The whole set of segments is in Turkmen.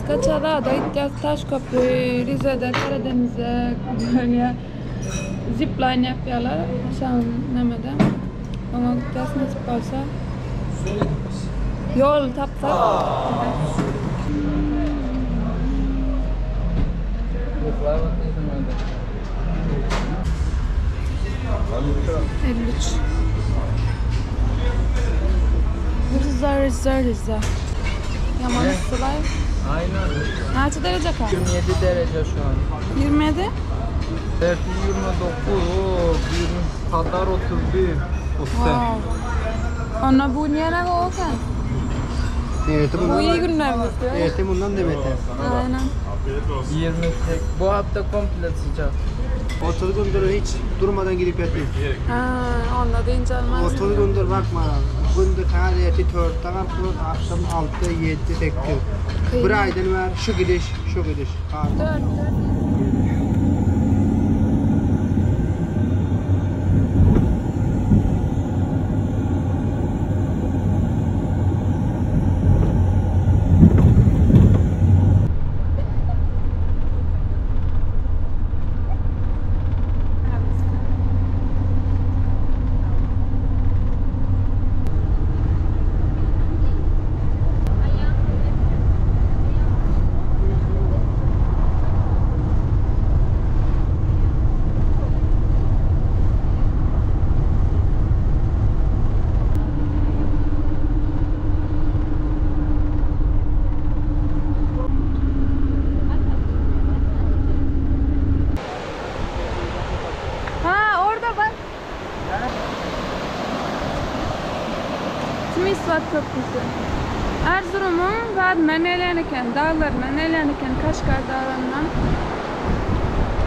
Kaça zada gitýäs Taşköpri, Rizede, Karadenizde görünýär. Zipline ýapýarlar aşagyň nämede. Oňa gitýäs nesip bolsa. Ýol tapsak. 53. Rize, Rize, Rize. Yaman ısılar. Aynen. Näçe derece ka? 27 derece şu an. 27? 29, 20 kadar 31. Usta. Wow. Onda bu niye o kan? Evet, Bu bundan, iyi günler mi? evet, bundan da beter. Aynen. 28. Bu hafta komple sıcak. 30 gündür hiç durmadan gidip yatayım. Ha, onda deyince olmaz. 30 gündür bakma. Gündür tarihti 4'te kalkıyor, akşam 6, 7, 8. Bir aydan var şu gidiş, şu gidiş. Abi. Dört. Ha orada bak. Timisvat Köprüsü. Erzurum'un zadyndan gelýän eken, daglaryndan gelýän eken, Kaşgar daglaryndan.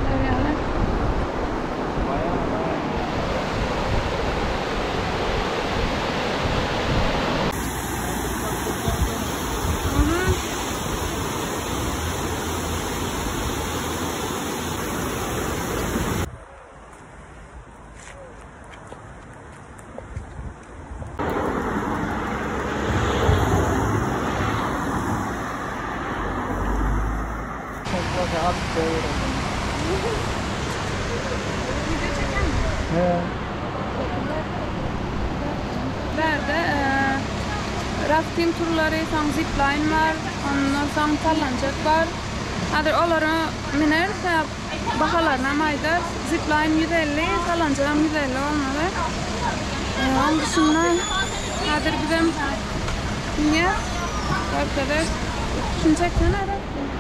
Gelýärler. Çok rahat seviyorum. Video çeken mi? He. Bärde rafting turlary, soň zipline bar, ondan soň sallançak bar. Häzir olary mineris, bahalarynam aýdarys. Zipline 150, sallançagam 150 bolmaly. Onuň dışynda häzir bizem münýäs, görkezeris. Şuny çeksene rafting.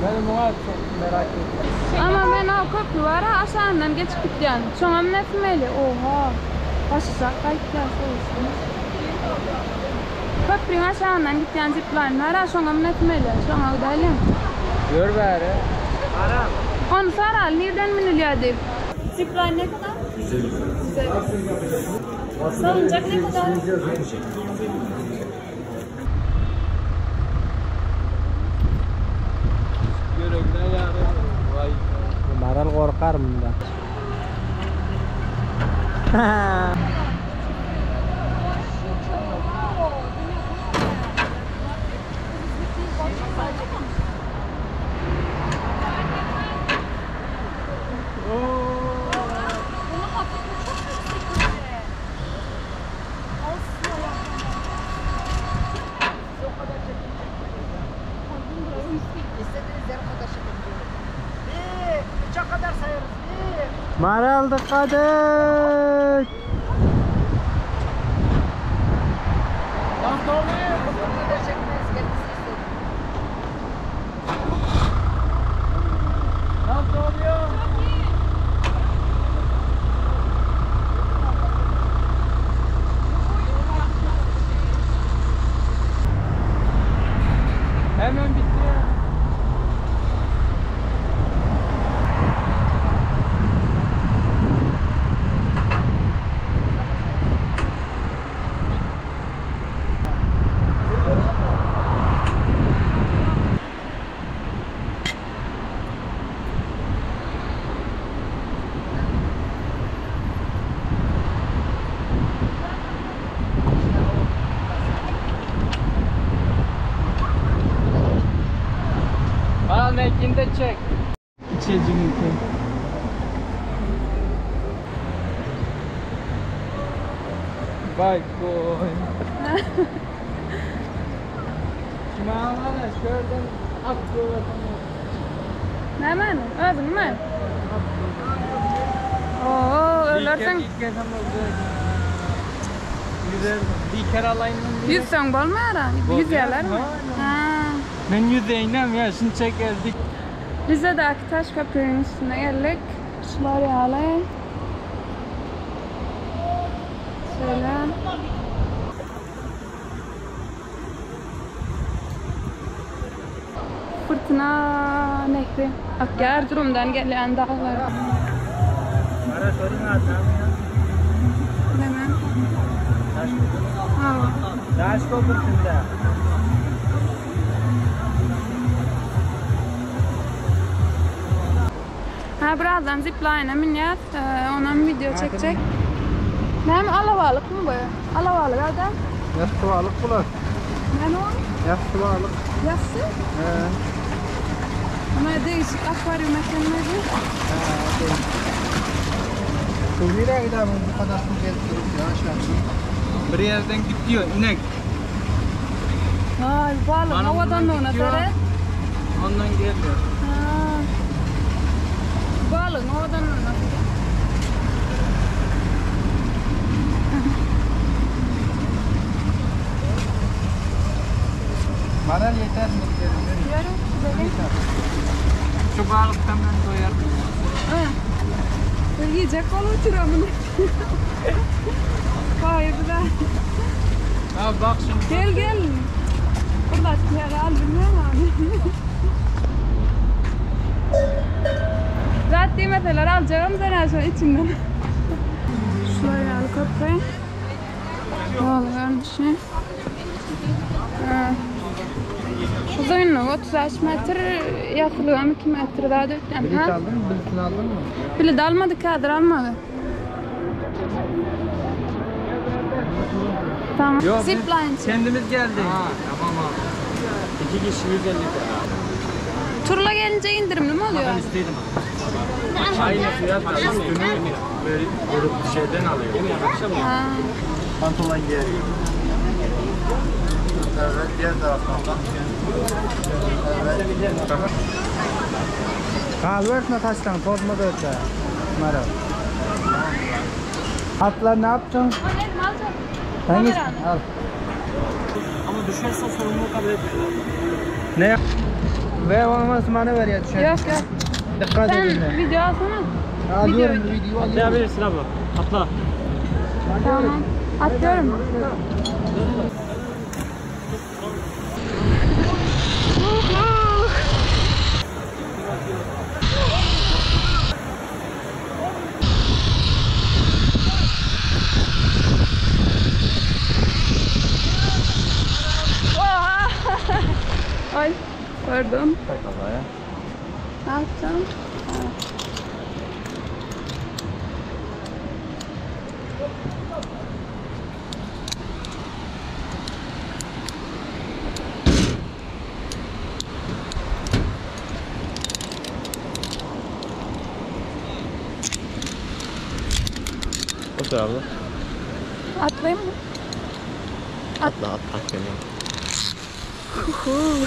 Ben buna çok merak ettim. Ama men o köprü bar ha aşagyndan geçip gitýän. Şoňa münesim eli. Oha. Başyşak gaýtýar şol. Köprüň aşagyndan gitýän zipline bar ha şoňa münesim eli. Şoňa gideliň. Gör bari. Ony soraly nirden münülýär diýip. Zipline ne kadar? 150. 150. Salyncak ne kadar? Görekden yarın. Vay. Maral korkar bunda. Maral dikkat et. Nasıl oluyor? Hemen bitti ya. çek. İçeceğim ki. Bak boy. Mağara şuradan ak yola. Nämäni? Özüňmi? Oo, ölersiň. Güzel. Bir kere alayım. Ýüzseň bolmaýar. Ýüzýärlermi? Ha. Ben yüzeyinem ya şimdi çekerdik. Rize'däki taş köprüniň üstüne geldik. Şular ýaly. Şeýle. Fırtına nehri. Akýar Erzurumdan gelýän daglar. Mara sorun adam ya. Näme? Ha. Taş köprüsünde. Ha birazdan zipline'a münýäs. Onam video çekjek. Näme alabalyk mı bu? Alabalyk adam. Yassı balık bular. Näme o? Yassı balık. Ýassy? He. Ama değişik akvaryum ekenleri. Su nereye gider bu kadar su gelip durup ya aşağı. Bir yerden gidiyor inek. Ay balyk Bana havadan bundan ona gidiyor. seret. Ondan geliyor. Ha. Balyk havadan ona. Bana yeter mi gidelim? Ýörü, gidelim. Şu balıktan ben doyarım. Ha. Bir yiyecek bolup oturuyor bunu. Hayır bu da. Ha bak şimdi. Gel gel. Burada yer al bilmiyorum abi. Zat diýmeseler aljagam sen şo içinden. Şular ýaly köpri. Ýol görnüşi. Ha. Uzunluğu 35 metr, ýasylygy 2 metr daha dökýän. Bilet Ha? aldın mı? Biletini aldın mı? Bilet almadı, kadr almadı. Tamam. Yok, biz Zipline. Kendimiz geldik. Ha tamam abi. İki kişi 150 TL. Turla gelince indirimli mi oluyor? Ben istedim abi. Aynı fiyat üstünü böyle grup şeyden alıyor. Ha. Pantolon giyer. Evet, diğer taraftan da. Evet. Kahve örtme taştan, tozma da örtme. Mara. Atlar ne yaptın? Annem alacağım. Hangisi? Kameranı. Al. Ama düşerse sorumluluğu kabul etmiyorlar. Ne? Ve olmaz bana ver ya düşer. Yok yok. Dikkat Sen edin. video alsana. Alıyorum video. video alıyorum. Atlayabilirsin abla. Atla. Tamam. Atlıyorum. Uhu. Oha! Ay pardon. Ne yapacağım? Ha. Otur abla. Atlayayım mı? Atla atla. At beni. Uhu.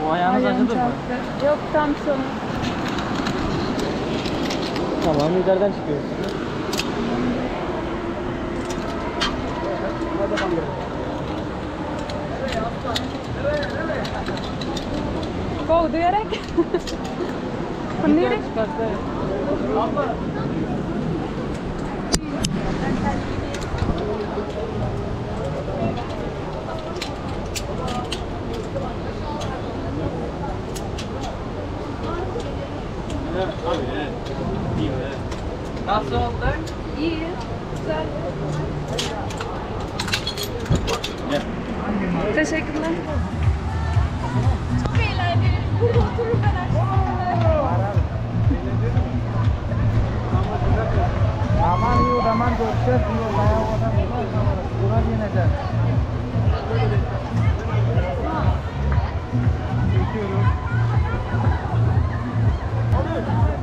O ayağınız Ayağım acıdı mı? çarptı. Yok tam sonu. Tamam yukarıdan çıkıyoruz. Kovdu gerek. Bu nereye? Nasıl oldu? İyi. Güzel. Teşekkürler. Çok eğlenceli. Burada otururum ben akşama kadar. Zaman görüşeceğiz. Bayağı o kadar durar yine de. Çekiyorum.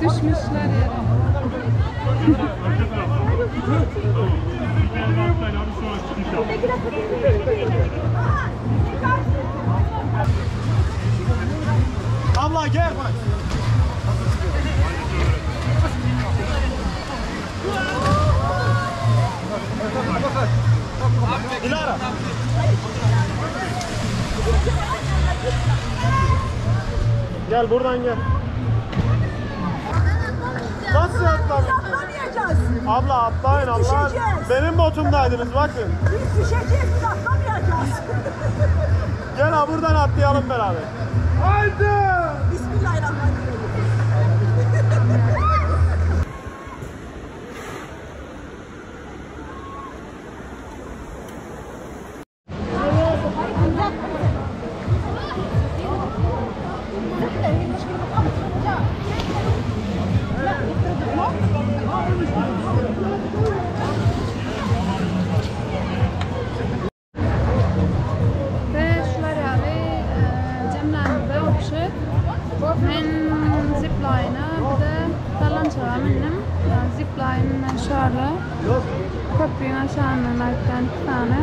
Düşmüşler ýere. Abla gel. Dilara. Gel buradan gel. Nasıl atlamayacağız? Atlamayacağız. Abla atlayın Allah. Düşeceğiz. Benim botumdaydınız bakın. Biz düşeceğiz, biz atlamayacağız. Gel ha buradan atlayalım beraber. Haydi. Bismillahirrahmanirrahim. We şular ýaly jemlendi obşy. Men ziplaýna bir-de sallançaga mindim. Ziplaýn şarla köprüň aşagyndan aýtýan iki sany.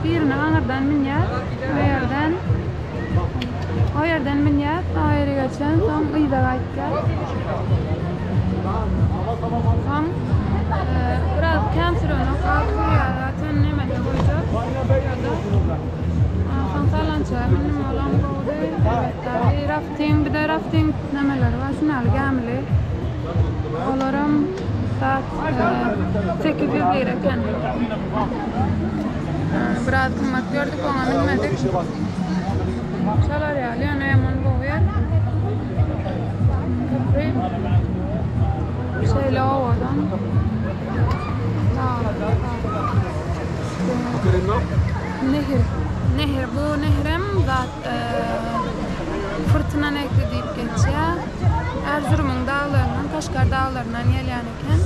Birini aňyrdan münýär, o ýerden o ýerden münýär, o ýere geçen soň yza gaýtýar. Soň biraz kän sürenok, az sürýär zaten nemede goýjak. Soň sallançaga mindim, olam gowudy. Elbetde, rafting, bir-de rafting nemeleri bar, şunaly gämili. Olaram saat 800 lira eken. Biraz gymmat gördük, oňa minmedik. Şolar ýaly, ýöne ýaman gowy ýer. Köpri şeýle owadan. Nehir. Nehir bu nehirem zat Fyrtyna nehri diýip geçýär. Erzurumyň daglaryndan, Kaşgar daglaryndan gelýän eken.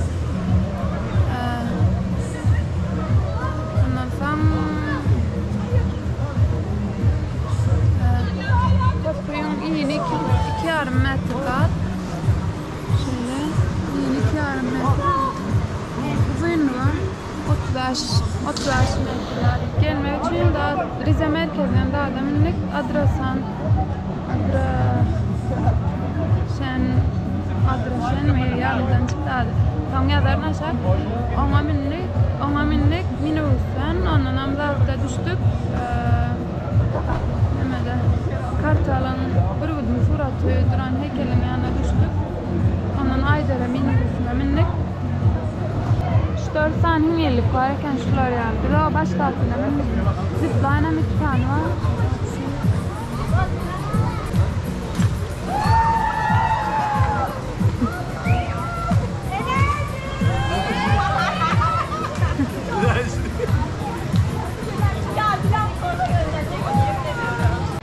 Ondan soň köprüň ini 2,5 metr zat. Şeýle ini 2,5 metr. Uzynlygy 35, 35 metr. Gelmek üçin da Rize merkezden dagda mündik. Adrasan, Adraşen, Adraşen mi ýalydan çykdy ady. Soň ýazaryn aşak. Oňa mündik, oňa mündik minibusdan. Ondanam zatda düşdük. Nemede Kartalyň bürgüdiň suraty duran heýkeliň ýanyna düşdük. Ondan Aýdere minibusyna mündik. Üç dört sany hiňňillik bar eken şular ýaly. Biz o başdakyna mündik. Ziplaýnam iki sany bar.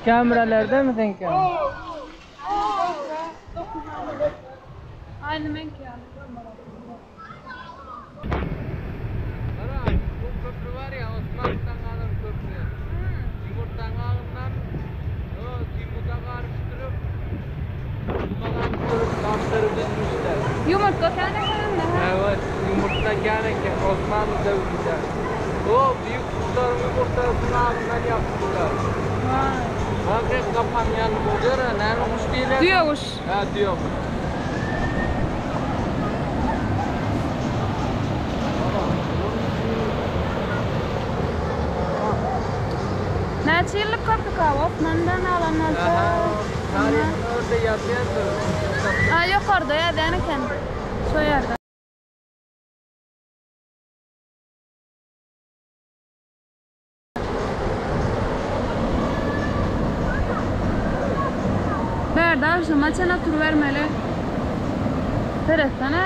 Kameralarda mı seňki? Aýny meňki ýaly. Gara, bu köprü var ya Osmanlı'dan kalan köprü. Yumurtanın ağından o yumurta karıştırıp yumurta karıştırıp taşları dizmişler. Ýumurtga kän ekende hä? Evet, yumurta gene Osmanlı devrinde. O büyük kuşların yumurtasını ağzından yapmışlar. Waý. Bak hep kapan yanı oluyor ha, ne kuş değil. Düýeguş. Ha diyor. Näçe ýyllyk köprük abi? Osmanlydan alan näçe? Tarihini orada yazıyordu. A ýokarda ýazýan eken. Şo ýerde. Bärde agşama çen oturybermeli. Seretsene.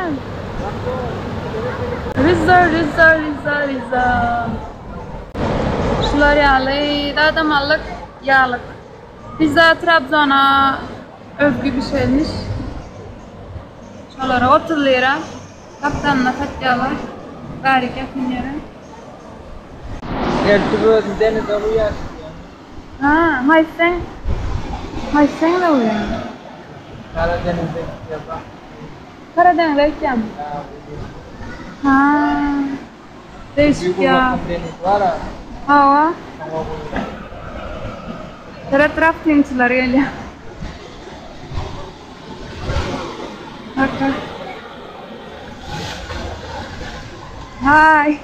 Riza, Riza, Riza, Riza. Şular ýaly zadam aldyk, ýalyk. Riza Trabzona özgü bir şeymiş. Şolara 30 lira. Gapdalynda satýarlar. Bärik ýakyn ýere. Eltip özüni denize guýar. Ha, haýsy? Haýsy deňze guýýaň? Karadenizde gitýär bak. Karadeňize gitýäňmi? Ha. Değişik ya. Deniz var ha. Hawa. Oňa guýýar. Seret raftingçiler gelýär. Bak bak. Hi.